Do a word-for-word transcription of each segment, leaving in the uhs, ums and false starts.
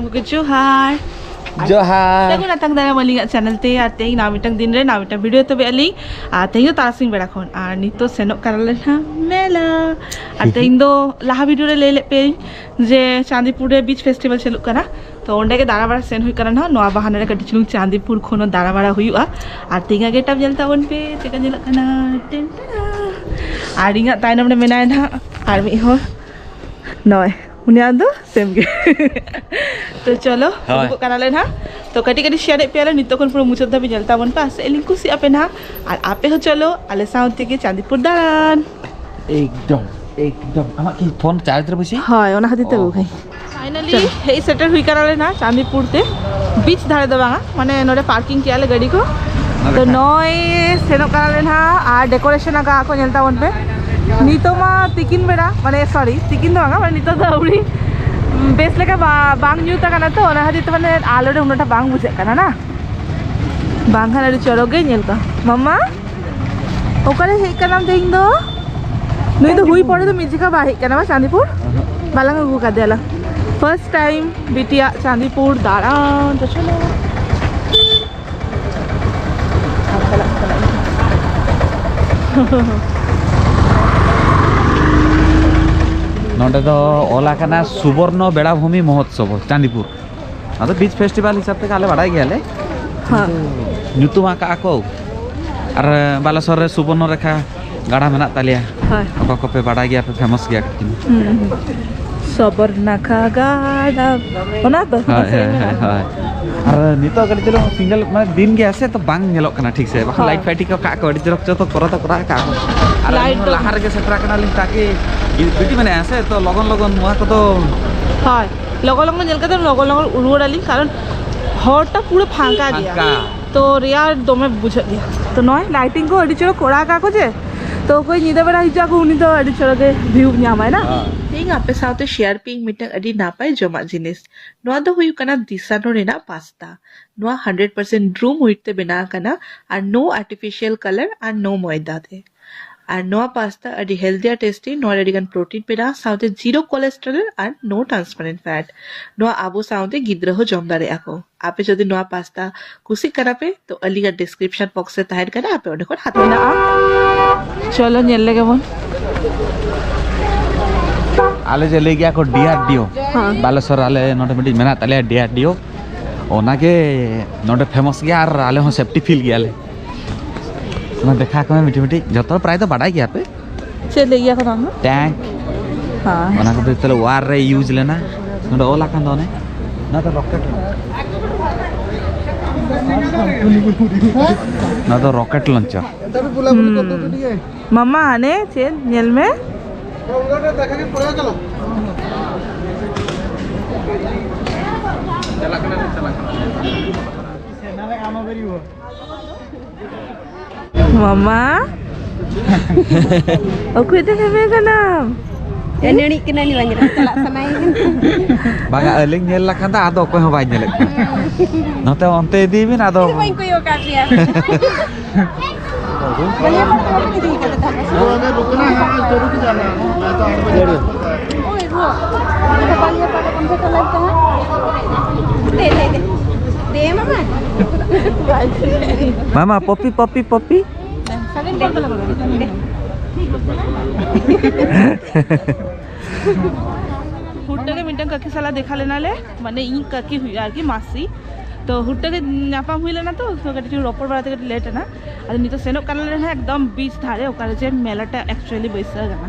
ᱜᱚᱢᱠᱮ ᱡᱚᱦᱟᱨ᱾ ᱡᱚᱦᱟᱨ᱾ ᱥᱟᱹᱜᱩᱱ ᱟᱛᱟᱝ ᱫᱟᱨᱟᱢ ᱟᱹᱞᱤᱧᱟᱜ ᱪᱮᱱᱮᱞ ᱛᱮ᱾ ᱟᱨ ᱛᱮᱦᱮᱧ ᱱᱟᱣᱟ ᱢᱤᱫᱴᱟᱝ ᱫᱤᱱ ᱨᱮ ᱱᱟᱣᱟ ᱢᱤᱫᱴᱟᱝ ᱵᱷᱤᱰᱤᱭᱳ ᱛᱚᱵᱮ ᱟᱹᱞᱤᱧ᱾ ᱟᱨ ᱛᱮᱦᱮᱧ ᱫᱚ ᱛᱟᱨᱟᱥᱤᱧ ᱵᱮᱲᱟ ᱠᱷᱚᱱ, ᱟᱨ ᱱᱤᱛᱚᱜ ᱥᱮᱱᱚᱜ ᱠᱟᱱᱟᱞᱮ ᱱᱟᱦᱟᱜ ᱢᱮᱞᱟ᱾ ᱟᱨ ᱛᱮᱦᱮᱧ ᱫᱚ ᱞᱟᱦᱟ ᱵᱷᱤᱰᱤᱭᱳ ᱨᱮ ᱞᱟᱹᱭ ᱞᱮᱫ ᱯᱮᱭᱟᱹᱧ ᱡᱮ ᱪᱟᱸᱫᱤᱯᱩᱨ ᱨᱮ ᱵᱤᱪ ᱯᱷᱮᱥᱴᱤᱵᱷᱟᱞ ᱪᱟᱹᱞᱩᱜ ᱠᱟᱱᱟ, ᱛᱚ ᱚᱸᱰᱮ ᱜᱮ ᱫᱟᱬᱟ ᱵᱟᱲᱟ ᱥᱮᱱ ᱦᱩᱭ ᱠᱟᱱᱟ ᱱᱟᱦᱟᱜ᱾ ᱱᱚᱣᱟ ᱵᱟᱦᱟᱱᱟ ᱨᱮ ᱠᱟᱹᱴᱤᱡ ᱪᱩᱞᱩᱝ ᱪᱟᱸᱫᱤᱯᱩᱨ ᱠᱷᱚᱱ ᱦᱚᱸ ᱫᱟᱬᱟ ᱵᱟᱲᱟ ᱦᱩᱭᱩᱜᱼᱟ᱾ ᱟᱨ ᱛᱮᱦᱮᱧᱟᱜ ᱜᱮᱴᱟᱯ ᱧᱮᱞ ᱛᱟᱵᱚᱱ ᱯᱮ, ᱪᱮᱫ ᱞᱮᱠᱟ ᱧᱮᱞᱚᱜ ᱠᱟᱱᱟ᱾ ᱴᱮᱱ ᱴᱮᱱᱟ᱾ ᱟᱨ ᱤᱧᱟᱹᱜ ᱛᱟᱭᱱᱚᱢ ᱨᱮ ᱢᱮᱱᱟᱭᱟ ᱱᱟᱦᱟᱜ ᱟᱨ ᱢᱤᱫ ᱦᱚᱲ, ᱱᱚᱜᱼᱚᱭ ᱩᱱᱤᱭᱟᱜ ᱫᱚ ᱥᱮᱢ ᱜᱮ᱾ ᱛᱚ ᱪᱚᱞᱚ, ᱦᱳᱭ᱾ ᱩᱰᱩᱠᱚᱜ ᱠᱟᱱᱟᱞᱮ ᱱᱟᱦᱟᱜ᱾ ᱛᱚ ᱠᱟᱹᱴᱤᱡ ᱠᱟᱹᱴᱤᱡ ᱥᱮᱭᱟᱨᱮᱫ ᱯᱮᱭᱟᱞᱮ, ᱱᱤᱛᱚᱜ ᱠᱷᱚᱱ ᱯᱩᱨᱟᱹ ᱢᱩᱪᱟᱹᱫ ᱫᱷᱟᱹᱵᱤᱡ ᱧᱮᱞ ᱛᱟᱵᱚᱱ ᱯᱮ᱾ ᱟᱥᱮ ᱞᱤᱧ ᱠᱩᱥᱤᱭᱟᱜ ᱟᱯᱮ ᱱᱟᱦᱟᱜ᱾ ᱟᱨ ᱟᱯᱮ ᱦᱚᱸ ᱪᱚᱞᱚ ᱟᱞᱮ ᱥᱟᱶ ᱛᱮᱜᱮ ᱪᱟᱸᱫᱤᱯᱩᱨ ᱫᱟᱬᱟᱱ᱾ ᱮᱠᱫᱚᱢ, ᱮᱠᱫᱚᱢ᱾ ᱟᱢᱟᱜ ᱠᱤ ᱯᱷᱳᱱ ᱪᱟᱨᱡᱽ ᱨᱮ ᱵᱟᱹᱪᱩᱜ? ᱦᱳᱭ, ᱚᱱᱟ ᱠᱷᱟᱹᱛᱤᱨ ᱛᱮ ᱚ᱾ ᱟᱹᱜᱩ ᱠᱟᱹᱧ᱾ ᱯᱷᱟᱭᱱᱟᱞᱤ ᱦᱮᱡ ᱥᱮᱴᱮᱨ ᱦᱩᱭ ᱠᱟᱱᱟᱞᱮ ᱱᱟᱦᱟᱜ ᱪᱟᱸᱫᱤᱯᱩᱨ ᱛᱮ᱾ ᱵᱤᱪ ᱫᱷᱟᱨᱮ ᱫᱚ ᱵᱟᱝᱟ, ᱢᱟᱱᱮ ᱱᱚᱰᱮ ᱯᱟᱨᱠᱤᱝ ᱠᱮᱜᱼᱟ ᱞᱮ ᱜᱟᱹᱰᱤ ᱠᱚ᱾ ᱛᱚ ᱱᱚᱜᱼᱚᱭ ᱥᱮᱱᱚᱜ ᱠᱟᱱᱟᱞᱮ ᱱᱟᱦᱟᱜ, ᱟᱨ ᱰᱮᱠᱳᱨᱮᱥᱚᱱ ᱟᱠᱟᱫ ᱠᱚ ᱧᱮᱞ ᱛᱟᱵᱚᱱ ᱯᱮ᱾ ᱱᱤᱛᱚᱜ ᱢᱟ ᱛᱤᱠᱤᱱ ᱵᱮᱲᱟ, ᱢᱟᱱᱮ ᱥᱚᱨᱤ, ᱛᱤᱠᱤᱱ ᱫᱚ ᱵᱟᱝᱟ, ᱢᱟᱱᱮ ᱱᱤᱛᱚᱜ ᱫᱚ ᱟᱹᱣᱲᱤ ᱵᱮᱥ ᱞᱮᱠᱟ ᱵᱟ-, ᱵᱟᱝ ᱧᱩᱛ ᱟᱠᱟᱱᱟ ᱛᱚ, ᱚᱱᱟ ᱠᱷᱟᱹᱛᱤᱨ ᱛᱮ ᱢᱟᱱᱮ ᱟᱞᱚ ᱨᱮ ᱩᱱᱟᱹᱜ ᱴᱟ ᱵᱟᱝ ᱵᱩᱡᱷᱟᱹᱜ ᱠᱟᱱᱟ ᱱᱟ᱾ ᱵᱟᱝᱠᱷᱟᱱ ᱟᱹᱰᱤ ᱪᱚᱨᱚᱠ ᱜᱮ ᱧᱮᱞ ᱠᱚᱜᱼᱟ᱾ ᱢᱟᱢᱟ, ᱚᱠᱟᱨᱮ ᱦᱮᱡ ᱠᱟᱱᱟᱢ ᱛᱮᱦᱮᱧ ᱫᱚ? ᱱᱩᱭ ᱫᱚ ᱦᱩᱭ ᱯᱚᱨᱮ ᱫᱚ ᱢᱤᱫ ᱡᱚᱠᱷᱟ ᱵᱟᱭ ᱦᱮᱡ ᱠᱟᱱᱟ ᱵᱟ ᱪᱟᱸᱫᱤᱯᱩᱨ? ᱵᱟᱞᱟᱝ ᱟᱹᱜᱩ ᱠᱟᱫᱮᱭᱟ ᱞᱟᱝ᱾ ᱯᱷᱟᱨᱥᱴ ᱴᱟᱭᱤᱢ ᱵᱤᱴᱤᱭᱟᱜ ᱪᱟᱸᱫᱤᱯᱩᱨ ᱫᱟᱬᱟᱱ᱾ ᱛᱚ ᱪᱚᱞᱚ᱾ ᱱᱚᱰᱮ ᱫᱚ ᱚᱞ ᱟᱠᱟᱱᱟ ᱥᱩᱵᱚᱨᱱᱚ ᱵᱮᱲᱟᱵᱷᱩᱢᱤ ᱢᱚᱦᱳᱛᱥᱚᱵᱚ ᱪᱟᱸᱫᱤᱯᱩᱨ᱾ ᱟᱫᱚ ᱵᱤᱪ ᱯᱷᱮᱥᱴᱤᱵᱷᱟᱞ ᱦᱤᱥᱟᱹᱵ ᱛᱮᱜᱮ ᱟᱞᱮ ᱵᱟᱰᱟᱭ ᱜᱮᱭᱟᱞᱮ᱾ ᱦᱮᱸ᱾ ᱧᱩᱛᱩᱢ ᱟᱠᱟᱜᱼᱟ ᱠᱚ᱾ ᱟᱨ ᱵᱟᱞᱮᱥᱚᱨ ᱨᱮ ᱥᱩᱵᱚᱨᱱᱚ ᱨᱮᱠᱷᱟ ᱜᱟᱰᱟ ᱢᱮᱱᱟᱜ ᱛᱟᱞᱮᱭᱟ᱾ ᱦᱳᱭ᱾ ᱚᱠᱟ ᱠᱚᱯᱮ ᱵᱟᱰᱟᱭ ᱜᱮᱭᱟ ᱯᱮ, ᱯᱷᱮᱢᱟᱥ ᱜᱮᱭᱟ ᱠᱟᱹᱴᱤᱡ ᱪᱩᱞᱩᱝ᱾ ᱦᱩᱸ, ᱦᱩᱸ᱾ ᱥᱚᱵᱚᱨᱱᱟᱠᱷᱟ ᱜᱟᱰᱟ, ᱚᱱᱟ ᱫᱚ ᱦᱳᱭ, ᱦᱳᱭ, ᱦᱳᱭ, ᱦᱳᱭ᱾ ᱟᱨ ᱱᱤᱛᱚᱜ ᱠᱟᱹᱴᱤᱡ ᱪᱩᱞᱩᱝ ᱥᱤᱝᱜᱮᱞ, ᱢᱟᱱᱮ ᱫᱤᱱ ᱜᱮ ᱟᱥᱮ ᱛᱚ ᱵᱟᱝ ᱧᱮᱞᱚᱜ ᱠᱟᱱᱟ ᱴᱷᱤᱠ ᱥᱮ, ᱵᱟᱠᱷᱟᱱ ᱦᱳᱭ᱾ ᱞᱟᱭᱤᱴ ᱯᱷᱟᱭᱤᱴ ᱠᱚ ᱠᱟᱜ ᱠᱚ ᱟᱹᱰᱤ ᱪᱚᱨᱚᱠ ᱪᱚᱨᱚᱠ ᱠᱚᱨᱟᱣ ᱫᱚ ᱠᱚᱨᱟᱣ ᱠᱟᱜ ᱠᱚ᱾ ᱟᱨ ᱞᱟᱭᱤᱴ ᱟᱹᱞᱤᱧ ᱫᱚ ᱞᱟᱦᱟ ᱨᱮᱜᱮ ᱥᱮᱴᱮᱨ ᱟᱠᱟᱱᱟᱞᱤᱧ ᱛᱟᱠᱤ ᱵᱤᱴᱤ ᱢᱮᱱᱟᱭᱟ ᱥᱮ, ᱛᱚ ᱞᱚᱜᱚᱱ ᱞᱚᱜᱚᱱ ᱱᱚᱣᱟ ᱠᱚᱫᱚ ᱦᱳᱭ, ᱞᱚᱜᱚᱱ ᱞᱚᱜᱚᱱ ᱧᱮᱞ ᱠᱟᱛᱮ ᱞᱚᱜᱚᱱ ᱞᱚᱜᱚᱱ ᱨᱩᱣᱟᱹᱲ ᱟᱹᱞᱤᱧ, ᱠᱟᱨᱚᱱ ᱦᱚᱨᱴᱟ ᱯᱩᱨᱟᱹ ᱯᱷᱟᱸᱠᱟ ᱜᱮᱭᱟ᱾ ᱯᱷᱟᱸᱠᱟ᱾ ᱛᱚ ᱨᱮᱭᱟᱲ ᱫᱚᱢᱮ ᱵᱩᱡᱷᱟᱹᱜ ᱜᱮᱭᱟ᱾ ᱛᱚ ᱱᱚᱜᱼᱚᱭ ᱞᱟᱭᱴᱤᱝ ᱠᱚ ᱟᱹᱰᱤ ᱪᱚᱨᱚᱠ ᱠᱚᱨᱟᱣ ᱟᱠᱟᱫ ᱠᱚ ᱡᱮ, ᱛᱚ ᱚᱠᱚᱭ ᱧᱤᱫᱟᱹ ᱵᱮᱲᱟ ᱦᱤᱡᱩᱜᱼᱟ ᱠᱚ ᱩᱱᱤ ᱫᱚ ᱟᱹᱰᱤ ᱪᱚᱨᱚᱠ ᱜᱮ ᱵᱷᱤᱭᱩ ᱧᱟᱢᱟᱭ ᱱᱟ᱾ ᱦᱮᱸ᱾ ᱛᱮᱦᱮᱧ ᱟᱯᱮ ᱥᱟᱶᱛᱮ ᱥᱮᱭᱟᱨ ᱯᱮᱭᱟᱹᱧ ᱢᱤᱫᱴᱟᱝ ᱟᱹᱰᱤ ᱱᱟᱯᱟᱭ ᱡᱚᱢᱟᱜ ᱡᱤᱱᱤᱥ᱾ ᱱᱚᱣᱟ ᱫᱚ ᱦᱩᱭᱩᱜ ᱠᱟᱱᱟ ᱫᱤᱥᱟᱱᱳ ᱨᱮᱱᱟᱜ ᱯᱟᱥᱛᱟ᱾ ᱱᱚᱣᱟ ᱦᱟᱱᱰᱨᱮᱰ ᱯᱟᱨᱥᱮᱱᱴ ᱰᱨᱩᱢ ᱦᱩᱭᱤᱴ ᱛᱮ ᱵᱮᱱᱟᱣ ᱟᱠᱟᱱᱟ ᱟᱨ ᱱᱳ ᱟᱨᱴᱤᱯᱷᱤᱥᱤᱭᱟᱞ ᱠᱟᱞᱟᱨ ᱟᱨ ᱱᱳ ᱢᱚᱭᱫᱟ ᱛᱮ᱾ ᱟᱨ ᱱᱚᱣᱟ ᱯᱟᱥᱛᱟ ᱟᱹᱰᱤ healthy ᱟᱨ tasty, ᱱᱚᱣᱟ ᱨᱮ ᱟᱹᱰᱤᱜᱟᱱ protein ᱢᱮᱱᱟᱜᱼᱟ, ᱥᱟᱶᱛᱮ zero cholesterol ᱟᱨ no trans fat᱾ ᱱᱚᱣᱟ ᱟᱵᱚ ᱥᱟᱶᱛᱮ ᱜᱤᱫᱽᱨᱟᱹ ᱦᱚᱸ ᱡᱚᱢ ᱫᱟᱲᱮᱭᱟᱜᱼᱟ ᱠᱚ᱾ ᱟᱯᱮ ᱡᱩᱫᱤ ᱱᱚᱣᱟ ᱯᱟᱥᱛᱟ ᱠᱩᱥᱤᱜ ᱠᱟᱱᱟ ᱯᱮ, ᱛᱚ ᱟᱹᱞᱤᱧᱟᱜ description box ᱨᱮ ᱛᱟᱦᱮᱱ ᱠᱟᱱᱟ, ᱟᱯᱮ ᱚᱸᱰᱮ ᱠᱷᱚᱱ ᱦᱟᱛᱟᱣ ᱢᱮᱱᱟᱜᱼᱟ᱾ ᱪᱚᱞᱚ ᱧᱮᱞ ᱞᱮᱜᱮ ᱵᱚᱱ᱾ ᱟᱞᱮ ᱡᱮ ᱞᱟᱹᱭ ᱜᱮᱭᱟ ᱠᱚ D R D O, ᱦᱮᱸ᱾ ᱵᱟᱞᱮᱥᱚᱨ ᱟᱞᱮ ᱱᱚᱰᱮ ᱢᱤᱫᱴᱤᱡ ᱢᱮᱱᱟᱜ ᱛᱟᱞᱮᱭᱟ D R D O, ᱚᱱᱟᱜᱮ ᱱᱚᱰᱮ famous ᱜᱮᱭᱟ ᱟᱨ ᱟᱞᱮ ᱦᱚᱸ safety feel ᱜᱮᱭᱟᱞᱮ᱾ ᱚᱱᱟ ᱫᱮᱠᱷᱟ ᱠᱚᱢᱮ ᱢᱤᱫᱴᱤᱡ ᱢᱤᱫᱴᱤᱡ, ᱡᱚᱛᱚ ᱯᱨᱟᱭ ᱫᱚ ᱵᱟᱰᱟᱭ ᱜᱮᱭᱟ ᱯᱮ᱾ ᱪᱮᱫ ᱞᱟᱹᱭ ᱜᱮᱭᱟ ᱠᱚ ᱱᱚᱣᱟ ᱫᱚ? Tank᱾ ᱦᱮᱸ᱾ ᱚᱱᱟ ᱠᱚᱫᱚ ᱛᱟᱦᱞᱮ war ᱨᱮ use ᱞᱮᱱᱟ᱾ ᱱᱚᱰᱮ ᱚᱞ ᱟᱠᱟᱱ ᱫᱚ ᱚᱱᱮ, ᱱᱚᱣᱟ ᱫᱚ rocket᱾ ᱱᱚᱣᱟ ᱫᱚ rocket launcher᱾ ᱦᱩᱸ᱾ ᱢᱟᱢᱟ, ᱦᱟᱱᱮ ᱪᱮᱫ? ᱧᱮᱞ ᱢᱮ᱾ ᱢᱟᱢᱟ᱾ ᱚᱠᱚᱭ ᱫᱚ ᱵᱷᱮᱵᱮ ᱠᱟᱱᱟᱢ? ᱮᱱᱮᱲᱤᱜ ᱠᱟᱱᱟ ᱞᱤᱧ, ᱵᱟᱝ ᱪᱟᱞᱟᱜ ᱥᱟᱱᱟᱭᱮ ᱠᱟᱱᱟ᱾ ᱵᱟᱝᱟ, ᱟᱹᱞᱤᱧ ᱧᱮᱞ ᱞᱮᱠᱷᱟᱱ ᱫᱚ ᱟᱫᱚ ᱚᱠᱚᱭ ᱦᱚᱸ ᱵᱟᱭ ᱧᱮᱞᱮᱫ ᱠᱚᱣᱟ᱾ ᱱᱚᱛᱮ ᱚᱱᱛᱮ ᱤᱫᱤᱭ ᱵᱤᱱ, ᱟᱫᱚ ᱤᱧ ᱵᱟᱹᱧ ᱠᱚᱭᱚᱜ ᱟᱠᱟᱫ ᱯᱮᱭᱟ᱾ ᱵᱟᱹᱞᱤᱭᱟᱹ ᱯᱟᱲ ᱫᱚ ᱵᱟᱵᱤᱱ ᱤᱫᱤ ᱠᱟᱫᱟ ᱛᱟᱦᱞᱮ? ᱳᱭ ᱜᱳ, ᱵᱟᱹᱞᱤᱭᱟᱹ ᱯᱟᱲ ᱫᱚ ᱵᱚᱱᱫᱚ ᱪᱟᱞᱟᱜ ᱠᱟᱱᱟ᱾ ᱫᱮ, ᱫᱮ, ᱫᱮ᱾ ᱫᱮ, ᱢᱟᱢᱟ᱾ ᱢᱟᱢᱟ, ᱯᱚᱯᱤ, ᱯᱚᱯᱤ, ᱯᱚᱯᱤ᱾ ᱥᱟᱜᱮᱱ ᱠᱚᱞ ᱛᱟᱞᱟᱝ ᱢᱮ᱾ ᱫᱮ᱾ ᱦᱩᱴ ᱨᱮᱜᱮ ᱢᱤᱫᱴᱟᱝ ᱠᱟᱹᱠᱤ ᱥᱟᱞᱟᱜ ᱫᱮᱠᱷᱟ ᱞᱮᱱᱟᱞᱮ, ᱢᱟᱱᱮ ᱤᱧ ᱠᱟᱹᱠᱤ ᱦᱩᱭᱩᱜᱼᱟ ᱟᱨᱠᱤ, ᱢᱟᱥᱤ᱾ ᱛᱚ ᱦᱩᱴ ᱨᱮᱜᱮ ᱧᱟᱯᱟᱢ ᱦᱩᱭ ᱞᱮᱱᱟ, ᱛᱚ ᱛᱚ ᱠᱟᱹᱴᱤᱡ ᱨᱚᱯᱚᱲ ᱵᱟᱲᱟ ᱛᱮ ᱠᱟᱹᱴᱤᱡ ᱞᱮᱴ ᱮᱱᱟ᱾ ᱟᱫᱚ ᱱᱤᱛᱚᱜ ᱥᱮᱱᱚᱜ ᱠᱟᱱᱟᱞᱮ ᱱᱟᱦᱟᱜ ᱮᱠᱫᱚᱢ ᱵᱤᱪ ᱫᱷᱟᱨᱮ, ᱚᱠᱟᱨᱮ ᱡᱮ ᱢᱮᱞᱟᱴᱟ actually ᱵᱟᱹᱭᱥᱟᱹᱣ ᱠᱟᱱᱟ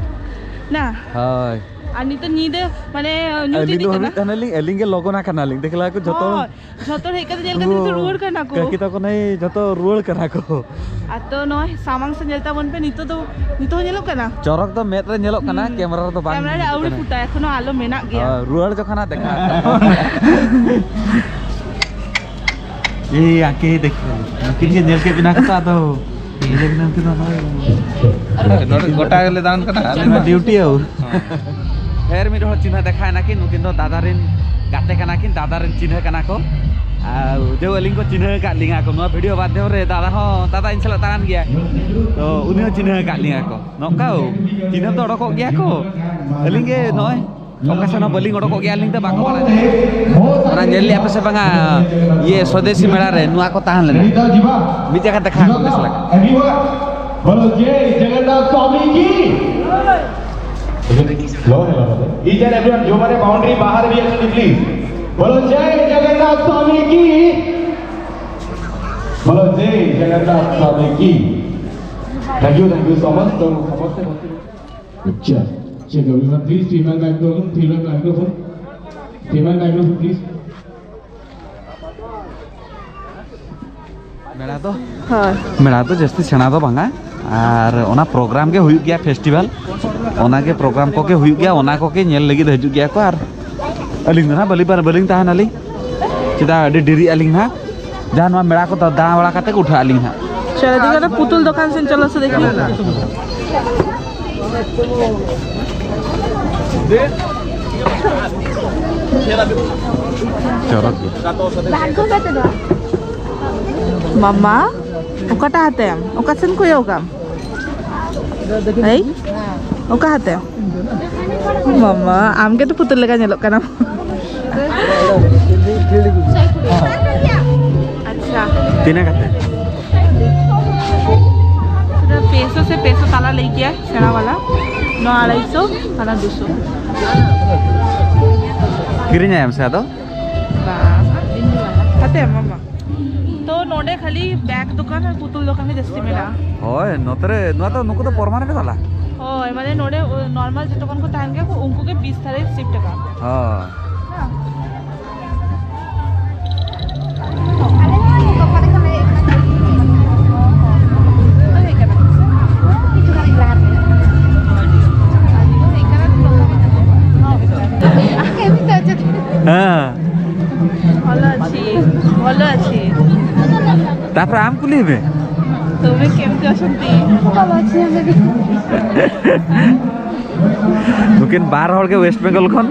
ᱱᱟ᱾ ᱦᱳᱭ᱾ ᱟᱨ ᱱᱤᱛᱚᱜ ᱧᱤᱫᱟᱹ ᱢᱟᱱᱮ ᱧᱩᱛ ᱟᱹᱞᱤᱧ ᱤᱫᱤᱜ ᱫᱚ ᱠᱟᱱᱟ᱾ ᱵᱷᱟᱵᱤᱛ ᱠᱟᱱᱟᱞᱤᱧ, ᱟᱹᱞᱤᱧ ᱜᱮ ᱞᱚᱜᱚᱱ ᱟᱠᱟᱱᱟᱞᱤᱧ, ᱫᱮᱠᱷᱞᱟ ᱠᱚ ᱡᱚᱛᱚ᱾ ᱦᱳᱭ, ᱡᱷᱚᱛᱚ ᱦᱚᱲ ᱦᱮᱡ ᱠᱟᱛᱮ ᱧᱮᱞ ᱠᱟᱛᱮ ᱱᱤᱛᱚᱜ ᱨᱩᱣᱟᱹᱲ ᱠᱟᱱᱟ ᱠᱚ᱾ ᱠᱟᱹᱠᱤ ᱛᱟᱠᱚ ᱱᱟᱭ ᱡᱷᱚᱛᱚ ᱨᱩᱣᱟᱹᱲ ᱠᱟᱱᱟ ᱠᱚ᱾ ᱟᱨ ᱛᱚ ᱱᱚᱜᱼᱚᱭ ᱥᱟᱢᱟᱝ ᱥᱮᱫ ᱧᱮᱞ ᱛᱟᱵᱚᱱ ᱯᱮ, ᱱᱤᱛᱚᱜ ᱫᱚ, ᱱᱤᱛᱚᱜ ᱦᱚᱸ ᱧᱮᱞᱚᱜ ᱠᱟᱱᱟ? ᱪᱚᱨᱚᱠ ᱫᱚ ᱢᱮᱫ ᱨᱮ ᱧᱮᱞᱚᱜ ᱠᱟᱱᱟ, ᱦᱩᱸ᱾ ᱠᱮᱢᱮᱨᱟ ᱨᱮᱫᱚ ᱵᱟᱝ ᱠᱮᱢᱮᱨᱟ ᱨᱮ ᱧᱮᱞᱚᱜ ᱟᱹᱣᱨᱤ ᱠᱟᱱᱟ᱾ ᱯᱷᱩᱴᱟ, ᱮᱠᱷᱚᱱᱳ ᱟᱞᱚ ᱢᱮᱱᱟᱜ ᱜᱮᱭᱟ᱾ ᱦᱳᱭ, ᱨᱩᱣᱟᱹᱲ ᱡᱚᱠᱷᱚᱱ ᱦᱟᱸᱜ ᱫᱮᱠᱷᱟ᱾ ᱮᱭ ᱟᱸᱠᱮ ᱫᱮᱠᱷ, ᱱᱩᱠᱤᱱ ᱜᱮ ᱧᱮᱞ ᱠᱮᱫ ᱵᱤᱱᱟ ᱠᱚ ᱛᱚ, ᱟᱫᱚ ᱤᱧ ᱞᱟᱹᱭ ᱠᱮᱫᱟ ᱱᱩᱠᱤᱱ ᱫᱚ ᱱᱚᱜᱼᱚᱭ ᱱᱚᱰᱮ ᱜᱚᱴᱟ ᱜᱮᱞᱮ ᱫᱟᱬᱟᱱ ᱠᱟᱱᱟ, ᱟᱞᱮ ᱢᱟ ᱰᱤᱭᱩᱴᱤ ᱟᱣ᱾ ᱰᱷᱮᱨ ᱢᱤᱫ ᱦᱚᱲ ᱪᱤᱱᱦᱟᱹ ᱫᱮᱠᱷᱟᱭᱮᱱᱟ ᱠᱤᱱ, ᱱᱩᱠᱤᱱ ᱫᱚ ᱫᱟᱫᱟ ᱨᱮᱱ ᱜᱟᱛᱮ ᱠᱟᱱᱟ ᱠᱤᱱ, ᱫᱟᱫᱟ ᱨᱮᱱ ᱪᱤᱱᱦᱟᱹ ᱠᱟᱱᱟ ᱠᱚ᱾ ᱟᱨ ᱡᱮ ᱟᱹᱞᱤᱧ ᱠᱚ ᱪᱤᱱᱦᱟᱹ ᱟᱠᱟᱫ ᱞᱤᱧᱟ ᱠᱚ ᱱᱚᱣᱟ ᱵᱷᱤᱰᱤᱭᱳ ᱢᱟᱫᱽᱫᱷᱚᱢ ᱨᱮ, ᱫᱟᱫᱟ ᱦᱚᱸ, ᱫᱟᱫᱟ ᱤᱧ ᱥᱟᱞᱟᱜ ᱫᱟᱬᱟᱱ ᱜᱮᱭᱟ, ᱛᱚ ᱩᱱᱤ ᱦᱚᱸ ᱪᱤᱱᱦᱟᱹ ᱟᱠᱟᱫ ᱞᱤᱧᱟ ᱠᱚ᱾ ᱱᱚᱝᱠᱟ ᱪᱤᱱᱦᱟᱹ ᱫᱚ ᱚᱰᱚᱠᱚᱜ ᱜᱮᱭᱟ ᱠᱚ, ᱟᱹᱞᱤᱧ ᱜᱮ ᱱᱚᱜᱼᱚᱭ ᱚᱠᱟ ᱥᱮᱫ ᱦᱚᱸ ᱵᱟᱹᱞᱤᱧ ᱚᱰᱚᱠᱚᱜ ᱜᱮᱭᱟ, ᱟᱹᱞᱤᱧ ᱫᱚ ᱵᱟᱠᱚ ᱵᱟᱲᱟᱭᱟ᱾ ᱚᱱᱟ ᱧᱮᱞ ᱞᱮᱜᱼᱟ ᱯᱮ ᱥᱮ ᱵᱟᱝᱟ? ᱤᱭᱟᱹ, ᱥᱚᱫᱮᱥᱤ ᱢᱮᱞᱟ ᱨᱮ ᱱᱚᱣᱟ ᱠᱚ ᱛᱟᱦᱮᱸ ᱞᱮᱱᱟ, ᱢᱤᱫ ᱡᱟᱭᱜᱟ ᱫᱮᱠᱷᱟ ᱠᱚ ᱵᱮᱥ ᱞᱮᱠᱟ᱾ बोलो जय जगन्नाथ स्वामी की। Each and everyone, जो हमारे बाउंड्री बाहर भी है, प्लीज बोलो जय जगन्नाथ स्वामी की। बोलो जय जगन्नाथ स्वामी की। Thank you, thank you so much। तो समझते हैं। अच्छा, check everyone, please, female microphone, female microphone, female microphone, please। ᱢᱮᱞᱟ ᱫᱚ, ᱦᱳᱭ᱾ ᱢᱮᱞᱟ ᱫᱚ ᱡᱟᱹᱥᱛᱤ ᱥᱮᱬᱟ ᱫᱚ ᱵᱟᱝᱟ, ᱟᱨ ᱚᱱᱟ ᱯᱨᱳᱜᱨᱟᱢ ᱜᱮ ᱦᱩᱭᱩᱜ ᱜᱮᱭᱟ, ᱯᱷᱮᱥᱴᱤᱵᱷᱟᱞ, ᱚᱱᱟ ᱜᱮ ᱯᱨᱳᱜᱨᱟᱢ ᱠᱚᱜᱮ ᱦᱩᱭᱩᱜ ᱜᱮᱭᱟ, ᱚᱱᱟ ᱠᱚᱜᱮ ᱧᱮᱞ ᱞᱟᱹᱜᱤᱫ ᱦᱤᱡᱩᱜ ᱜᱮᱭᱟ ᱠᱚ᱾ ᱟᱨ ᱟᱹᱞᱤᱧ ᱫᱚ ᱱᱟᱦᱟᱜ ᱵᱟᱹᱞᱤᱧ, ᱵᱟᱹᱞᱤᱧ ᱛᱟᱦᱮᱱᱟᱞᱤᱧ, ᱪᱮᱫᱟᱜ ᱟᱹᱰᱤ ᱰᱮᱨᱤᱜ ᱟᱹᱞᱤᱧ ᱱᱟᱦᱟᱜ᱾ ᱡᱟᱦᱟᱸ ᱱᱚᱣᱟ ᱢᱮᱞᱟ ᱠᱚ ᱫᱟᱬᱟ ᱵᱟᱲᱟ ᱠᱟᱛᱮ ᱜᱮ ᱩᱴᱷᱟᱹᱜ ᱟᱹᱞᱤᱧ ᱦᱟᱸᱜ᱾ चलो, देखो तो पुतुल दुकान से चलो से देखिए। ᱪᱚᱨᱚᱠ ᱜᱮ᱾ ᱢᱟᱢᱟ, ᱚᱠᱟᱴᱟᱜ ᱦᱟᱛᱟᱭᱟᱢ? ᱚᱠᱟ ᱥᱮᱱ ᱠᱚᱭᱚᱜ ᱟᱢ? ᱮᱭ, ᱚᱠᱟ ᱦᱟᱛᱟᱭᱟᱢ? ᱢᱟᱢᱟ, ᱟᱢ ᱜᱮ ᱛᱚ ᱯᱩᱛᱩᱞ ᱞᱮᱠᱟ ᱧᱮᱞᱚᱜ ᱠᱟᱱᱟᱢ᱾ ᱟᱪᱪᱷᱟ᱾ ᱛᱤᱱᱟᱹᱜ ᱠᱟᱛᱮ? ᱯᱮᱥᱚ ᱥᱮ ᱯᱮᱥᱚ ᱛᱟᱞᱟ ᱞᱟᱹᱭ ᱠᱮᱭᱟ, ᱥᱮᱬᱟ ᱵᱟᱞᱟ᱾ ᱱᱚᱣᱟ ᱟᱲᱟᱭᱥᱚ, ᱦᱟᱱᱟ ᱫᱩᱥᱚ᱾ ᱠᱤᱨᱤᱧᱟᱭᱟᱢ ᱥᱮ ᱟᱫᱚ? ᱵᱟᱝ, ᱦᱟᱛᱮ ᱢᱟᱢᱟ᱾ ᱛᱚ ᱱᱚᱰᱮ ᱠᱷᱟᱹᱞᱤ ᱵᱮᱜᱽ ᱫᱚᱠᱟᱱ ᱟᱨ ᱯᱩᱛᱩᱞ ᱫᱚᱠᱟᱱ ᱜᱮ ᱡᱟᱹᱥᱛᱤ ᱢᱮᱱᱟᱜᱼᱟ᱾ ᱦᱳᱭ, ᱱᱚᱛᱮ ᱨᱮ, ᱱᱚᱣᱟ ᱫᱚ, ᱱᱩᱠᱩ ᱫᱚ permanent ᱵᱟᱞᱟ᱾ ᱦᱳᱭ, ᱢᱟᱱᱮ ᱱᱚᱰᱮ, ᱚ, normal ᱡᱚᱛᱚ ᱠᱷᱚᱱ ᱠᱚ ᱛᱟᱦᱮᱱ ᱜᱮᱭᱟ ᱠᱚ, ᱩᱱᱠᱩ ᱜᱮ ᱵᱤᱥ ᱛᱟᱹᱨᱤᱠᱷ shift ᱟᱠᱟᱫ ᱠᱚ᱾ ᱦᱳᱭ᱾ ᱦᱮᱸ᱾ ᱦᱮᱸ᱾ ଭଲ ଅଛି, ଭଲ ଅଛି। ତାପରେ ଆମକୁ ଲିଭେ। ତୁମେ କେମିତି ଅଛନ୍ତି? ଭଲ ଅଛି ଆମେ ବି। ᱱᱩᱠᱤᱱ ᱵᱟᱨ ᱦᱚᱲ ᱜᱮ ᱳᱭᱮᱥᱴ ᱵᱮᱝᱜᱚᱞ ᱠᱷᱚᱱ,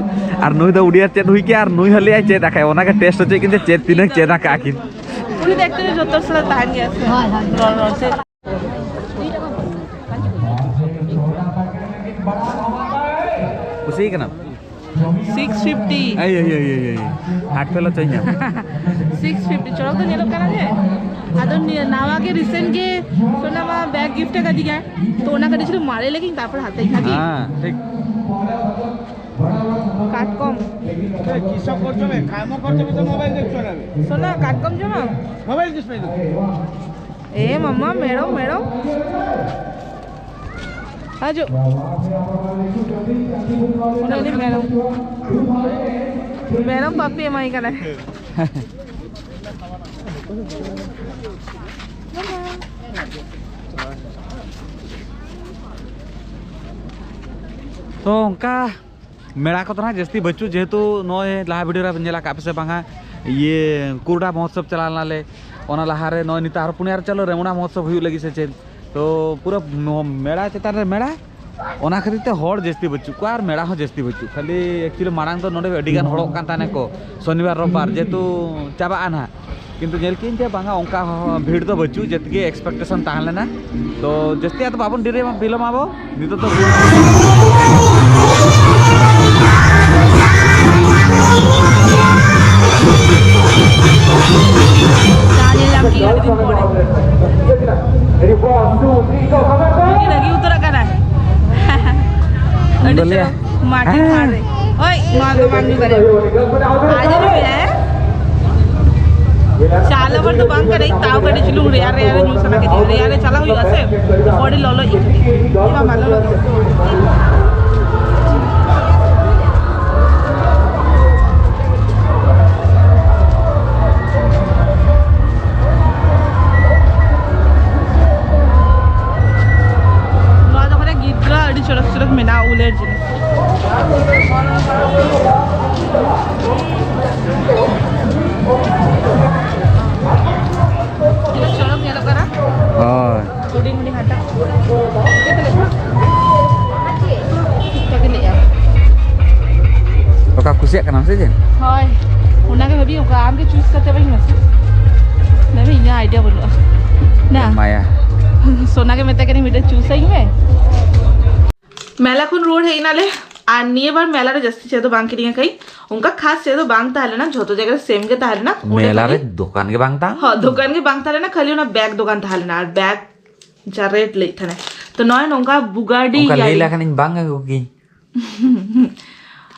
ᱟᱨ ᱱᱩᱭ ᱫᱚ ᱩᱰᱤᱭᱟ ᱪᱮᱫ ᱦᱩᱭ ᱠᱮᱜᱼᱟ, ᱟᱨ ᱱᱩᱭ ᱦᱚᱸ ᱞᱟᱹᱭᱟᱭ ᱪᱮᱫ ᱟᱠᱟᱫ, ᱚᱱᱟᱜᱮ ᱴᱮᱥᱴ ᱦᱚᱪᱚᱭᱮᱫ ᱠᱤᱱ ᱡᱮ ᱪᱮᱫ, ᱛᱤᱱᱟᱹᱜ ᱪᱮᱫ ᱟᱠᱟᱫ ᱠᱤᱱ᱾ ᱩᱱᱤ ᱫᱚ ᱮᱠᱪᱩᱭᱮᱞᱤ ᱡᱚᱛᱚ ᱥᱟᱞᱟᱜ ᱛᱟᱦᱮᱱ ᱜᱮᱭᱟ ᱥᱮ᱾ ᱦᱳᱭ, ᱦᱳᱭ᱾ ᱨᱚᱲ ᱨᱚᱲ ᱛᱮ᱾ ᱠᱩᱥᱤ ᱠᱟᱱᱟᱢ? Six fifty. ᱮᱭ, ᱮᱭ, ᱮᱭ, ᱮᱭ, ᱮᱭ᱾ ᱦᱟᱴ ᱯᱮ ᱞᱚᱪᱚᱧᱟ᱾ ᱥᱤᱠᱥ ᱯᱷᱤᱯᱴᱤ ᱪᱚᱨᱚᱠ ᱫᱚ ᱧᱮᱞᱚᱜ ᱠᱟᱱᱟ ᱡᱮ᱾ ᱟᱫᱚ ᱱᱤᱭᱟᱹ ᱱᱟᱣᱟ ᱜᱮ ᱨᱤᱥᱮᱱᱴ ᱜᱮ ᱥᱳᱱᱟ ᱢᱟ ᱵᱮᱜᱽ ᱜᱤᱯᱷᱴ ᱟᱠᱟᱫᱤᱧᱟᱭ, ᱛᱚ ᱚᱱᱟ ᱠᱟᱹᱴᱤᱡ ᱪᱩᱞᱩᱝ ᱢᱟᱨᱮ ᱞᱮᱜᱤᱧ, ᱛᱟᱨᱯᱚᱨ ᱦᱟᱛᱟᱣ ᱤᱧ ᱵᱷᱟᱜᱤ᱾ ᱦᱮᱸ, ᱴᱷᱤᱠ᱾ ᱠᱟᱴᱠᱚᱢ᱾ ए, किसका करते में? काम करते में तो मोबाइल देखते रहे। সোনা, কাঠকম জমা? मोबाइल किस पे देखते? ए मम्मा, मैडम, मैडम। ᱦᱤᱡᱩᱜ᱾ ᱩᱱᱤ ᱩᱱᱤ ᱢᱮᱨᱚᱢ, ᱢᱮᱨᱚᱢ ᱵᱟᱯᱮ ᱮᱢᱟᱭ ᱠᱟᱱᱟ᱾ ᱛᱚ ᱚᱱᱠᱟ ᱢᱮᱞᱟ ᱠᱚᱫᱚ ᱱᱟᱦᱟᱜ ᱡᱟᱹᱥᱛᱤ ᱵᱟᱹᱪᱩᱜ, ᱡᱮᱦᱮᱛᱩ ᱱᱚᱜᱼᱚᱭ ᱞᱟᱦᱟ ᱵᱷᱤᱰᱤᱭᱳ ᱨᱮ ᱧᱮᱞ ᱟᱠᱟᱫ ᱯᱮ ᱥᱮ ᱵᱟᱝᱟ, ᱤᱭᱟᱹ ᱠᱩᱨᱰᱟ ᱢᱚᱦᱳᱛᱥᱚᱵ ᱪᱟᱞᱟᱣ ᱞᱮᱱᱟᱞᱮ, ᱚᱱᱟ ᱞᱟᱦᱟᱨᱮ ᱱᱚᱜᱼᱚᱭ ᱱᱤᱛᱚᱜ ᱟᱨ ᱯᱩᱱᱭᱟ ᱨᱮ ᱪᱟᱞᱩ ᱨᱮ ᱚᱱᱟ ᱢᱚᱦᱳᱛᱥᱚᱵ ᱦᱩᱭᱩᱜ ᱞᱟᱹᱜᱤᱫ ᱥᱮ ᱪᱮᱫ, ᱛᱚ ᱯᱩᱨᱟᱹ ᱢᱚ-, ᱢᱮᱞᱟ ᱪᱮᱛᱟᱱ ᱨᱮ ᱢᱮᱞᱟ, ᱚᱱᱟ ᱠᱷᱟᱹᱛᱤᱨ ᱛᱮ ᱦᱚᱲ ᱡᱟᱹᱥᱛᱤ ᱵᱟᱹᱪᱩᱜ ᱠᱚᱣᱟ ᱟᱨ ᱢᱮᱞᱟ ᱦᱚᱸ ᱡᱟᱹᱥᱛᱤ ᱵᱟᱹᱪᱩᱜ᱾ ᱠᱷᱟᱹᱞᱤ ᱮᱠᱪᱩᱭᱮᱞᱤ ᱢᱟᱲᱟᱝ ᱫᱚ ᱱᱚᱰᱮ ᱟᱹᱰᱤ ᱜᱟᱱ ᱦᱚᱲᱚᱜ ᱠᱟᱱ ᱛᱟᱦᱮᱱᱟᱠᱚ ᱥᱚᱱᱤᱵᱟᱨ ᱨᱳᱵᱵᱟᱨ, ᱡᱮᱦᱮᱛᱩ ᱪᱟᱵᱟᱜᱼᱟ ᱱᱟᱦᱟᱜ, ᱠᱤᱱᱛᱩ ᱧᱮᱞ ᱠᱮᱫᱟᱹᱧ ᱡᱮ ᱵᱟᱝᱟ ᱚᱱᱠᱟ ᱦᱚᱸ ᱵᱷᱤᱲ ᱫᱚ ᱵᱟᱹᱪᱩᱜ, ᱡᱮᱛᱜᱮ ᱮᱠᱥᱯᱮᱠᱴᱮᱥᱚᱱ ᱛᱟᱦᱮᱸ ᱞᱮᱱᱟ᱾ ᱛᱚ ᱡᱟᱹᱥᱛᱤ ᱟᱫᱚ ᱵᱟᱵᱚᱱ ᱰᱤᱨᱮ ᱵᱤᱞᱚᱢᱟᱵᱚ, ᱱᱤᱛᱚᱜ ᱫᱚ ᱪᱟ ᱧᱮᱞ ᱧᱟᱢ ᱠᱮᱫ ᱟᱹᱰᱤ ᱫᱤᱱ ᱯᱚᱨᱮ᱾ ᱟᱹᱰᱤ ᱨᱟᱹᱜᱤ ᱩᱛᱟᱹᱨᱚᱜ ᱠᱟᱱᱟᱭ᱾ ᱟᱹᱰᱤ ᱵᱚᱞᱮ᱾ ᱪᱚᱨᱚᱠ ᱢᱟᱴᱷᱮ ᱦᱮᱸ᱾ ᱢᱟᱴᱷ ᱨᱮ᱾ ᱳᱭ, ᱱᱚᱣᱟ ᱫᱚ ᱵᱟᱝ ᱧᱩ ᱫᱟᱲᱮᱭᱟᱜᱼᱟ᱾ ᱟᱸᱡᱚᱢ ᱢᱮ᱾ ᱪᱟ ᱞᱟᱵᱟᱨ ᱫᱚ ᱵᱟᱝ ᱠᱟᱹᱱᱟᱹᱧ, ᱛᱟᱣ ᱠᱟᱹᱴᱤᱡ ᱪᱩᱞᱩᱝ ᱨᱮᱭᱟᱲ ᱨᱮᱭᱟᱲ ᱧᱩ ᱥᱟᱱᱟ ᱠᱤᱫᱤᱧᱟ᱾ ᱨᱮᱭᱟᱲ ᱨᱮ ᱪᱟᱞᱟᱜ ᱦᱩᱭᱩᱜᱼᱟ ᱥᱮ, ᱵᱚᱰᱤ ᱞᱚᱞᱚ ᱤᱧ ᱠᱟᱹᱴᱤᱡ᱾ ᱮ ᱵᱟᱵᱟ, ᱞᱚᱞᱚ ᱜᱮ᱾ ᱱᱚᱣᱟ ᱫᱚ ᱠᱟᱱᱟ ᱜᱤᱫᱽᱨᱟᱹ ᱟᱹᱰᱤ ᱪᱚᱨᱚᱠ ᱪᱚᱨᱚᱠ ᱢᱮᱱᱟᱜᱼᱟ ᱩᱞᱮᱨ ᱡᱤᱱᱤᱥ᱾ ᱛᱤᱱᱟᱹᱜ ᱪᱚᱨᱚᱠ ᱧᱮᱞᱚᱜ ᱠᱟᱱᱟ᱾ ᱦᱳᱭ᱾ ᱦᱩᱰᱤᱧ ᱦᱩᱰᱤᱧ ᱦᱟᱴᱟᱜ᱾ ᱪᱮᱫ ᱯᱮ ᱞᱟᱹᱭ ᱫᱟ? ᱚᱱᱟ ᱥᱮ ᱪᱮᱫ? ᱦᱳᱭ, ᱚᱱᱟᱜᱮ ᱵᱷᱟᱹᱵᱤ, ᱚᱱᱠᱟ ᱟᱢᱜᱮ ᱪᱩᱡᱽ ᱠᱟᱛᱮ ᱵᱟᱹᱧ ᱢᱮᱥᱮ᱾ ᱵᱷᱟᱹᱵᱤ, ᱤᱧᱟᱹᱜ ᱟᱭᱰᱤᱭᱟ ᱵᱟᱹᱱᱩᱜᱼᱟ᱾ ᱱᱟ᱾ ᱢᱟᱭᱟ᱾ ᱥᱳᱱᱟᱜᱮ ᱢᱮᱛᱟᱭ ᱠᱟᱹᱱᱟᱹᱧ, ᱢᱤᱫᱴᱮᱱ ᱪᱩᱡᱽ ᱟᱹᱧ ᱢᱮ᱾ ᱢᱮᱞᱟ ᱠᱷᱚᱱ ᱨᱩᱣᱟᱹᱲ ᱦᱮᱡ ᱮᱱᱟᱞᱮ᱾ ᱟᱨ ᱱᱤᱭᱟᱹ ᱵᱟᱨ ᱢᱮᱞᱟ ᱨᱮ ᱡᱟᱹᱥᱛᱤ ᱪᱮᱫ ᱫᱚ ᱵᱟᱝ ᱠᱤᱨᱤᱧ ᱟᱠᱟᱫᱟᱹᱧ, ᱚᱱᱠᱟ ᱠᱷᱟᱥ ᱪᱮᱫ ᱫᱚ ᱵᱟᱝ ᱛᱟᱦᱮᱸ ᱞᱮᱱᱟ, ᱡᱷᱚᱛᱚ ᱡᱟᱭᱜᱟ ᱨᱮ ᱥᱮᱢ ᱜᱮ ᱛᱟᱦᱮᱸ ᱞᱮᱱᱟ᱾ ᱚᱸᱰᱮ ᱢᱮᱞᱟ ᱨᱮ ᱠᱷᱟᱹᱞᱤ ᱫᱚᱠᱟᱱ ᱜᱮ ᱵᱟᱝ ᱛᱟᱦᱮᱸ? ᱦᱚᱸ, ᱫᱚᱠᱟᱱ ᱜᱮ ᱵᱟᱝ ᱛᱟᱦᱮᱸ ᱞᱮᱱᱟ, ᱠᱷᱟᱹᱞᱤ ᱚᱱᱟ ᱵᱮᱜᱽ ᱫᱚᱠᱟᱱ ᱛᱟᱦᱮᱸ ᱞᱮᱱᱟ᱾ ᱟᱨ ᱵᱮᱜᱽ ᱡᱟ ᱨᱮᱴ ᱞᱟᱹᱭᱮᱫ ᱛᱟᱦᱮᱱᱟᱭ᱾ ᱛᱚ ᱱᱚᱜᱼᱚᱭ ᱱᱚᱝᱠᱟ ᱵᱩᱜᱟᱰᱤ ᱚᱱᱠᱟ ᱞᱟᱹᱭ ᱭᱟᱨᱤᱝ᱾ ᱞᱮᱠᱷᱟᱱ ᱤᱧ ᱵᱟᱝ ᱟᱹᱜᱩ ᱠᱤᱧ᱾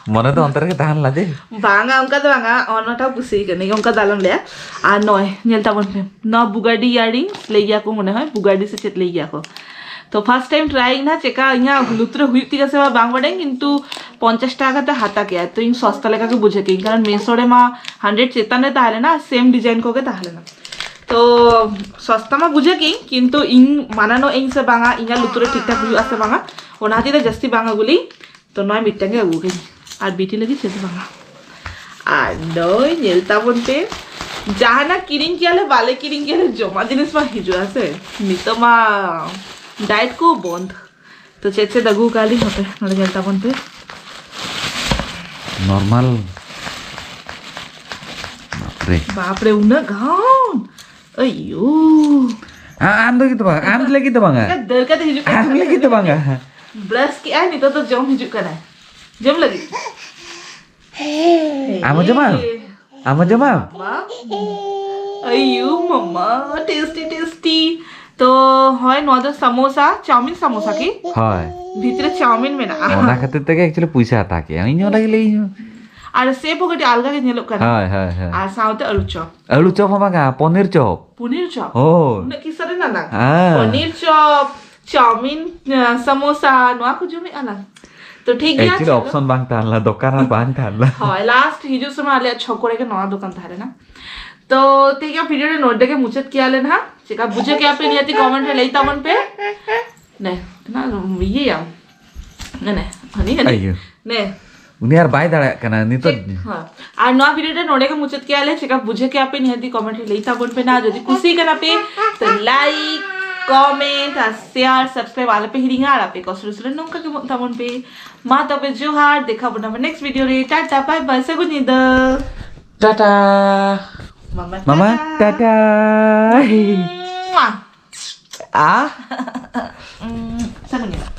ᱢᱚᱱᱮ ᱫᱚ ᱚᱱᱛᱮ ᱨᱮᱜᱮ ᱛᱟᱦᱮᱸ ᱞᱮᱱᱟ ᱡᱮ᱾ ᱵᱟᱝᱟ, ᱚᱱᱠᱟ ᱫᱚ ᱵᱟᱝᱟ, ᱚᱱᱟᱴᱟᱜ ᱠᱩᱥᱤ ᱠᱟᱹᱱᱟᱹᱧ, ᱚᱱᱠᱟ ᱫᱚ ᱟᱞᱚᱢ ᱞᱟᱹᱭᱟ᱾ ᱟᱨ ᱱᱚᱜᱼᱚᱭ ᱧᱮᱞ ᱛᱟᱵᱚᱱ ᱯᱮ, ᱱᱚᱣᱟ ᱵᱩᱜᱟᱰᱤ ᱤᱭᱟᱨᱤᱝᱥ ᱞᱟᱹᱭ ᱜᱮᱭᱟ ᱠᱚ, ᱢᱚᱱᱮ ᱦᱚᱭ ᱵᱩᱜᱟᱰᱤ ᱥᱮ ᱪᱮᱫ ᱞᱟᱹᱭ ᱜᱮᱭᱟ ᱠᱚ᱾ ᱛᱚ ᱯᱷᱟᱥᱴ ᱴᱟᱭᱤᱢ ᱴᱨᱟᱭ ᱤᱧ ᱱᱟ, ᱪᱮᱠᱟ ᱤᱧᱟᱹᱜ ᱞᱩᱛᱩᱨ ᱨᱮ ᱦᱩᱭᱩᱜ ᱛᱤᱧᱟ ᱥᱮ ᱵᱟᱝ ᱵᱟᱝ ᱵᱟᱰᱟᱭᱟᱹᱧ, ᱠᱤᱱᱛᱩ ᱯᱚᱧᱪᱟᱥ ᱴᱟᱠᱟ ᱠᱟᱛᱮ ᱦᱟᱛᱟᱣ ᱠᱮᱜᱼᱟ, ᱛᱚ ᱤᱧ ᱥᱚᱥᱛᱟ ᱞᱮᱠᱟ ᱜᱮ ᱵᱩᱡᱷᱟᱹᱣ ᱠᱮᱜᱼᱟᱹᱧ, ᱠᱟᱨᱚᱱ ᱢᱮᱥᱳ ᱨᱮᱢᱟ ᱦᱟᱱᱰᱨᱮᱰ ᱪᱮᱛᱟᱱ ᱨᱮ ᱛᱟᱦᱮᱸ ᱞᱮᱱᱟ, ᱥᱮᱢ ᱰᱤᱡᱟᱭᱤᱱ ᱠᱚᱜᱮ ᱛᱟᱦᱮᱸ ᱞᱮᱱᱟ᱾ ᱛᱚ ᱥᱚᱥᱛᱟ ᱢᱟ ᱵᱩᱡᱷᱟᱹᱣ ᱠᱮᱜᱼᱟᱹᱧ, ᱠᱤᱱᱛᱩ ᱤᱧ ᱢᱟᱱᱟᱱᱚᱜ ᱟᱹᱧ ᱥᱮ ᱵᱟᱝᱟ, ᱤᱧᱟᱹᱜ ᱞᱩᱛᱩᱨ ᱨᱮ ᱴᱷᱤᱠ ᱴᱷᱟᱠ ᱦᱩᱭᱩᱜᱼᱟ ᱥᱮ ᱵᱟᱝᱟ, ᱚᱱᱟ ᱦᱚᱛᱮᱡ ᱛᱮ ᱡᱟᱹᱥᱛᱤ ᱵᱟᱝ ᱟᱹᱜᱩ ᱞᱮᱜᱼᱟᱹᱧ᱾ ᱛᱚ ᱱᱚᱣᱟ ᱢᱤᱫᱴᱟᱝ ᱜᱮ ᱟᱹᱜᱩ ᱠᱟᱹᱧ, ᱟᱨ ᱵᱤᱴᱤ ᱞᱟᱹᱜᱤᱫ ᱪᱮᱫ ᱦᱚᱸ ᱵᱟᱝᱟ᱾ ᱟᱨ ᱱᱚᱜᱼᱚᱭ ᱧᱮᱞ ᱛᱟᱵᱚᱱ ᱯᱮ, ᱡᱟᱦᱟᱱᱟᱜ ᱠᱤᱨᱤᱧ ᱠᱮᱭᱟᱞᱮ ᱵᱟᱞᱮ ᱠᱤᱨᱤᱧ ᱠᱮᱭᱟᱞᱮ, ᱡᱚᱢᱟᱜ ᱡᱤᱱᱤᱥ ᱢᱟ ᱦᱤᱡᱩᱜᱼᱟ ᱥᱮ᱾ ᱱᱤᱛᱚᱜ ᱢᱟ ᱰᱟᱭᱮᱴ ᱠᱚ ᱵᱚᱱᱫ᱾ ᱛᱚ ᱪᱮᱫ ᱪᱮᱫ ᱟᱹᱜᱩ ᱠᱟᱜ ᱞᱤᱧ ᱦᱟᱯᱮ ᱱᱚᱰᱮ ᱧᱮᱞ ᱛᱟᱵᱚᱱ ᱯᱮ᱾ ᱱᱚᱨᱢᱟᱞ᱾ ᱵᱟᱯᱨᱮ᱾ ᱵᱟᱯᱨᱮ, ᱩᱱᱟᱹᱜ ᱜᱟᱱ᱾ ᱟᱭᱳ᱾ ᱟ-, ᱟᱢ ᱞᱟᱹᱜᱤᱫ ᱫᱚ ᱵᱟᱝ, ᱟᱢ ᱞᱟᱹᱜᱤᱫ ᱫᱚ ᱵᱟᱝᱟ᱾ ᱮᱱᱠᱷᱟᱱ ᱫᱟᱹᱲ ᱠᱟᱛᱮ ᱦᱤᱡᱩᱜ ᱠᱟᱱᱟ᱾ ᱟᱢ ᱞᱟᱹᱜᱤᱫ ᱫᱚ ᱵᱟᱝᱟ᱾ ᱵᱨᱟᱥ ᱠᱮᱜᱼᱟᱭ, ᱱᱤᱛᱚᱜ ᱫᱚ ᱡᱚᱢ ᱦᱤᱡᱩᱜ ᱠᱟᱱᱟᱭ᱾ ᱡᱚᱢ ᱞᱟᱹᱜᱤᱫ᱾ ᱟᱢ ᱦᱚᱸ ᱡᱚᱢᱟᱢ? ᱮ᱾ ᱟᱢ ᱦᱚᱸ ᱡᱚᱢᱟᱢ? ᱢᱟ᱾ ᱟᱭᱩ ᱢᱟᱢᱟ, ᱴᱮᱥᱴᱤ ᱴᱮᱥᱴᱤ᱾ ᱛᱚ ᱦᱳᱭ, ᱱᱚᱣᱟ ᱫᱚ ᱥᱟᱢᱳᱥᱟ, ᱪᱟᱣᱢᱤᱱ ᱥᱟᱢᱳᱥᱟ ᱠᱤ? ᱦᱳᱭ᱾ ᱵᱷᱤᱛᱨᱮ ᱪᱟᱣᱢᱤᱱ ᱢᱮᱱᱟᱜᱼᱟ᱾ ᱚᱱᱟ ᱠᱷᱟᱹᱛᱤᱨ ᱛᱮᱜᱮ actually ᱯᱩᱭᱥᱟᱹ ᱦᱟᱛᱟᱣ ᱠᱮᱜᱼᱟ᱾ ᱤᱧ ᱦᱚᱸ ᱚᱱᱟ ᱜᱮ ᱞᱟᱹᱭ ᱤᱧ ᱦᱚᱸ᱾ ᱟᱨ ᱥᱮᱯ ᱦᱚᱸ ᱠᱟᱹᱴᱤᱡ ᱟᱞᱜᱟ ᱜᱮ ᱧᱮᱞᱚᱜ ᱠᱟᱱᱟ᱾ ᱦᱳᱭ, ᱦᱳᱭ, ᱦᱳᱭ᱾ ᱟᱨ ᱥᱟᱶᱛᱮ ᱟᱹᱞᱩ ᱪᱚᱯ᱾ ᱟᱹᱞᱩ ᱪᱚᱯ ᱦᱚᱸ ᱵᱟᱝᱟ, ᱯᱚᱱᱤᱨ ᱪᱚᱯ᱾ ᱯᱚᱱᱤᱨ ᱪᱚᱯ? ᱦᱳᱭ᱾ ᱩᱱᱟᱹᱜ ᱠᱤᱥᱟᱹ ᱨᱮᱱᱟᱜ ᱱᱟᱝ? ᱦᱮᱸ᱾ ᱯᱚᱱᱤᱨ ᱪᱚᱯ, ᱪᱟᱣᱢᱤᱱ, ᱟᱸ, ᱥᱟᱢᱳᱥᱟ, ᱱᱚᱣᱟ ᱠᱚ ᱡᱚᱢᱮᱫᱼᱟ ᱞᱟᱝ᱾ ᱛᱚ ᱴᱷᱤᱠ ᱜᱮᱭᱟ, actually ᱪᱚᱞᱚ᱾ Option ᱵᱟᱝ ᱛᱟᱦᱮᱸ ᱞᱮᱱᱟ, ᱫᱚᱠᱟᱱ ᱦᱚᱸ ᱵᱟᱝ ᱛᱟᱦᱮᱸ ᱞᱮᱱᱟ᱾ ᱦᱳᱭ, ᱞᱟᱥᱴ ᱦᱤᱡᱩᱜ ᱥᱚᱢᱚᱭ ᱟᱞᱮᱭᱟᱜ ᱪᱷᱚᱠ ᱠᱚᱨᱮ ᱜᱮ ᱱᱚᱣᱟ ᱫᱚᱠᱟᱱ ᱛᱟᱦᱮᱸ ᱞᱮᱱᱟ᱾ ᱛᱚ ᱛᱮᱦᱮᱧᱟᱜ ᱵᱷᱤᱰᱤᱭᱳ ᱨᱮ ᱱᱚᱰᱮ ᱜᱮ ᱢᱩᱪᱟᱹᱫ ᱠᱮᱭᱟ ᱞᱮ ᱱᱟᱦᱟᱜ᱾ ᱪᱮᱠᱟ ᱵᱩᱡᱷᱟᱹᱣ ᱠᱮᱭᱟ ᱯᱮ ᱱᱤᱦᱟᱹᱛᱤ ᱠᱚᱢᱮᱱᱴ ᱨᱮ ᱞᱟᱹᱭ ᱛᱟᱵᱚᱱ ᱯᱮ᱾ ᱱᱮ, ᱚᱱᱟ ᱤᱭᱟᱹᱭᱟᱢ᱾ ᱱᱮ, ᱱᱮ, ᱦᱟᱹᱱᱤ, ᱦᱟᱹᱱᱤ᱾ ᱟᱭᱳ᱾ ᱱᱮ᱾ ᱩᱱᱤ ᱟᱨ ᱵᱟᱭ ᱫᱟᱲᱮᱭᱟᱜ ᱠᱟᱱᱟ ᱱᱤᱛᱚᱜ᱾ ᱪᱮᱫ? ᱦᱮᱸ᱾ ᱟᱨ ᱱᱚᱣᱟ ᱵᱷᱤᱰᱤᱭᱳ ᱨᱮ ᱱᱚᱰᱮ ᱜᱮ ᱢᱩᱪᱟᱹᱫ ᱠᱮᱭᱟ ᱞᱮ᱾ ᱪᱮᱠᱟ ᱵᱩᱡᱷᱟᱹᱣ ᱠᱮᱭᱟ ᱯᱮ ᱱᱤᱦᱟᱹᱛᱤ ᱠᱚᱢᱮᱱᱴ ᱨᱮ ᱞᱟᱹᱭ ᱛᱟᱵᱚᱱ ᱯᱮ ᱱᱟ᱾ ᱡᱩᱫᱤ ᱠᱩᱥᱤ ᱠᱟᱱᱟ ᱯᱮ ᱛᱚ ᱞᱟᱭᱤᱠ, Comment ᱟᱨ share, subscribe ᱟᱞᱚᱯᱮ ᱦᱤᱲᱤᱧᱟ ᱟᱨ ᱟᱯᱮ ᱠᱚ ᱥᱩᱨ ᱥᱩᱨ ᱱᱚᱝᱠᱟ ᱜᱮ ᱢᱚᱱ ᱛᱟᱵᱚᱱ ᱯᱮ᱾ ᱢᱟ ᱛᱚᱵᱮ ᱡᱚᱦᱟᱨ, ᱫᱮᱠᱷᱟ ᱵᱚᱱᱟ next video ᱨᱮ᱾ ᱴᱟᱴᱟ, bye bye, ᱥᱟᱹᱜᱩᱱ ᱧᱤᱫᱟᱹ᱾ ᱴᱟᱴᱟ᱾ ᱢᱟᱢᱟ, ᱢᱟᱢᱟ, ᱴᱟᱴᱟ᱾ ᱴᱟᱴᱟ᱾ ᱢᱩᱟ᱾ ᱟ? ᱩᱸ, ᱥᱟᱹᱜᱩᱱ ᱧᱤᱫᱟᱹ᱾